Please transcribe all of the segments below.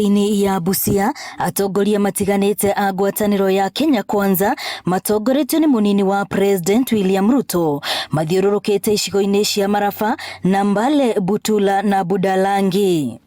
Kaunti-inĩ ya Busia, atongoria matiganĩte a ngwatanĩro ya Kenya Kwanza matongoretio nĩ mũnini wa President William Ruto mathiũrũrũkĩte icigo-inĩ cia Maraba, Nambale, Butula na Budalangi.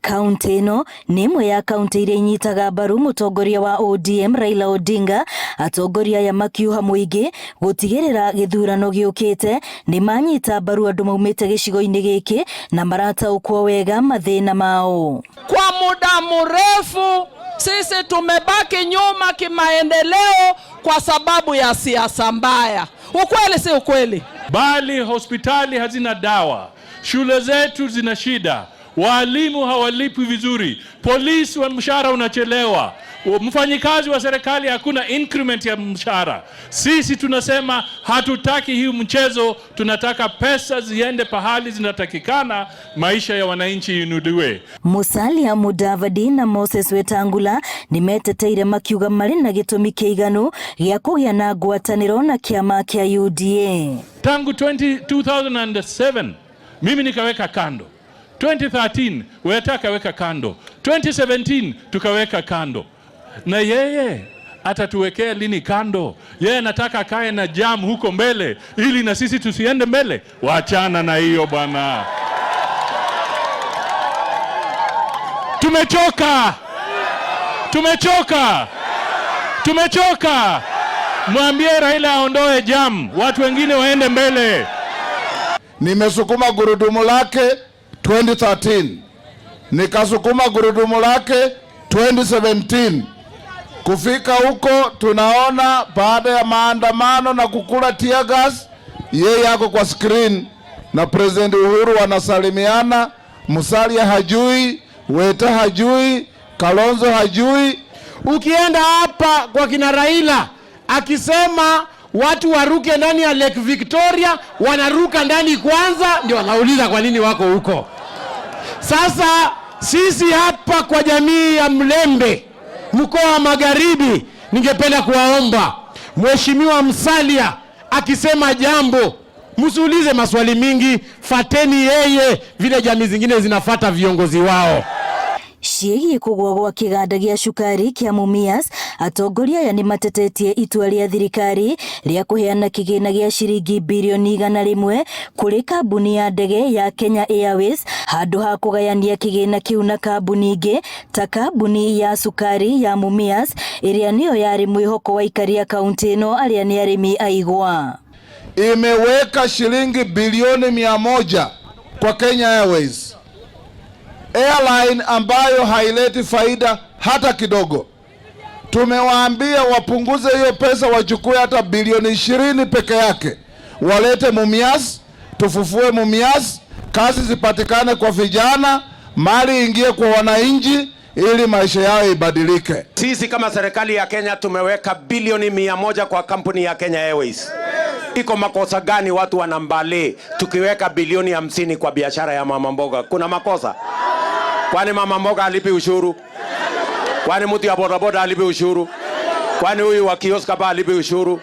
Kaunti ĩno nĩ ĩmwe ya kaunti iria inyitaga mbaru mũtongoria wa ODM Raila Odinga, atongoria aya makiuha mũingĩ gũtigĩrĩra gĩthurano gĩũkĩte nĩ manyita mbaru andũ maumĩte gĩcigo-inĩ gĩkĩ na marataũkwo wega mathĩna mao. Kwa muda mrefu sisi tumebaki nyuma kimaendeleo kwa sababu ya siasa mbaya. Ukweli si ukweli? Bali hospitali hazina dawa, shule zetu zina shida, walimu hawalipwi vizuri, polisi wa mshahara unachelewa, mfanyikazi wa serikali hakuna increment ya mshahara. Sisi tunasema hatutaki hii mchezo, tunataka pesa ziende pahali zinatakikana, maisha ya wananchi inuliwe. Musalia Mudavadi na Moses Wetangula nĩmeteteire makiuga marĩ na gĩtũmi kĩiganu gĩa kũgĩa na ngwatanĩro na kĩama kĩa UDA. Tangu 2007 mimi nikaweka kando, 2013 Weta akaweka kando, 2017 tukaweka kando, na yeye atatuwekea lini kando? Yeye anataka akae na jam huko mbele ili na sisi tusiende mbele. Wachana na hiyo bwana, tumechoka, tumechoka, tumechoka. Mwambie Raila aondoe jam, watu wengine waende mbele. Nimesukuma gurudumu lake 2013, nikasukuma gurudumu lake 2017. Kufika huko tunaona baada ya maandamano na kukula tear gas, yeye yako kwa screen na President Uhuru wanasalimiana. Musalia hajui, Weta hajui, Kalonzo hajui. Ukienda hapa kwa kina Raila akisema watu waruke ndani ya Lake Victoria, wanaruka ndani kwanza, ndio wanauliza kwa nini wako huko. Sasa sisi hapa kwa jamii ya Mlembe, mkoa wa Magharibi, ningependa kuwaomba Mheshimiwa Musalia akisema jambo, msiulize maswali mingi, fateni yeye vile jamii zingine zinafata viongozi wao. Ciĩgiĩ kũgũa gwa kĩganda gĩa cukari kĩa Mumias, atongoria aya nĩmatetetie itua rĩa thirikari rĩa kũheana kĩgĩna gĩa ciringi birioni 100 kũrĩ kambuni ya ndege ya Kenya Airways handũ ha kũgayania kĩgĩna kĩu na kambuni ingĩ ta kambuni ya cukari ya Mumias ĩrĩa nĩyo yarĩ mwĩhoko wa aikari a kaunti ĩno arĩa nĩ arĩmi a igwa. Imeweka shilingi bilioni 100 kwa Kenya Airways, airline ambayo haileti faida hata kidogo. Tumewaambia wapunguze hiyo pesa, wachukue hata bilioni 20 peke yake, walete Mumias, tufufue Mumias, kazi zipatikane kwa vijana, mali ingie kwa wananchi, ili maisha yao ibadilike. Sisi kama serikali ya Kenya tumeweka bilioni 100 kwa kampuni ya Kenya Airways. Iko makosa gani watu wanambale tukiweka bilioni 50 kwa biashara ya mama mboga? Kuna makosa? Kwani mama mboga alipi ushuru? Kwani mtu ya bodaboda alipi ushuru? Kwani huyu wa kiosk hapa alipi ushuru?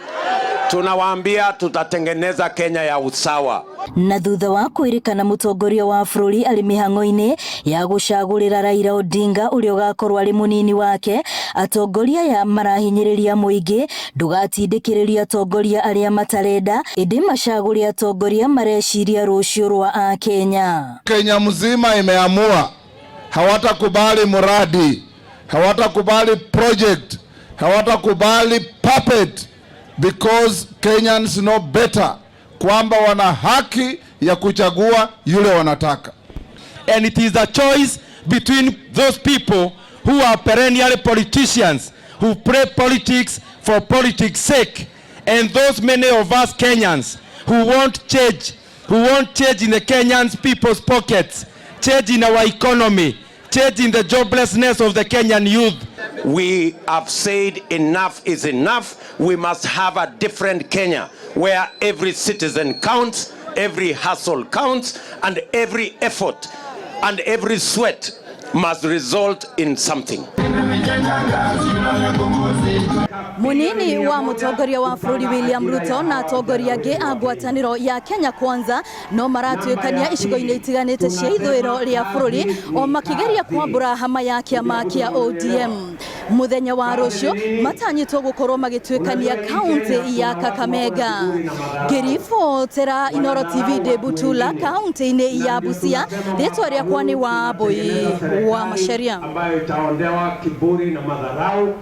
Tunawaambia tutatengeneza Kenya ya usawa. Na thutha wa kwĩrĩkana mũtongoria wa bũrũri arĩ mĩhang'o-inĩ ya gũcagũrĩra Raila Odinga ũrĩa ũgakorwo arĩ mũnini wake, atongoria aya marahinyĩrĩria mũingĩ ndũgatindĩkĩrĩrie atongoria arĩa matarenda ĩndĩ macagũre atongoria mareciria rũciũ rwa Akenya. Kenya mzima imeamua hawatakubali mradi, hawatakubali project, hawatakubali puppet because Kenyans know better kwamba wana haki ya kuchagua yule wanataka. And it is a choice between those people who are perennial politicians who play politics for politics sake and those many of us Kenyans who want change, who want change in the Kenyans people's pockets, change in our economy, change in the joblessness of the Kenyan youth. We have said enough is enough. We must have a different Kenya where every citizen counts, every hustle counts, and every effort and every sweat must result in something. Munini wa mutongoria wa bururi William Ruto na atongoria angĩ a ngwatanĩro ya Kenya Kwanza no maratuĩkania icigo-inĩ itiganĩte cia ithũĩro rĩa bũrũri o makĩgeria kwambũra hama ya kĩama kĩa ODM. Muthenya wa rũciũ matanyĩtwo gũkorwo magĩtuĩkania kaunti ya Kakamega. Ngĩribotera Inooro TV ndĩ Butula kaunti-inĩ ya Busia, rĩtwa rĩakwa nĩ Wambui wa Macharia. Ambayo itaondoa kiburi na madharau.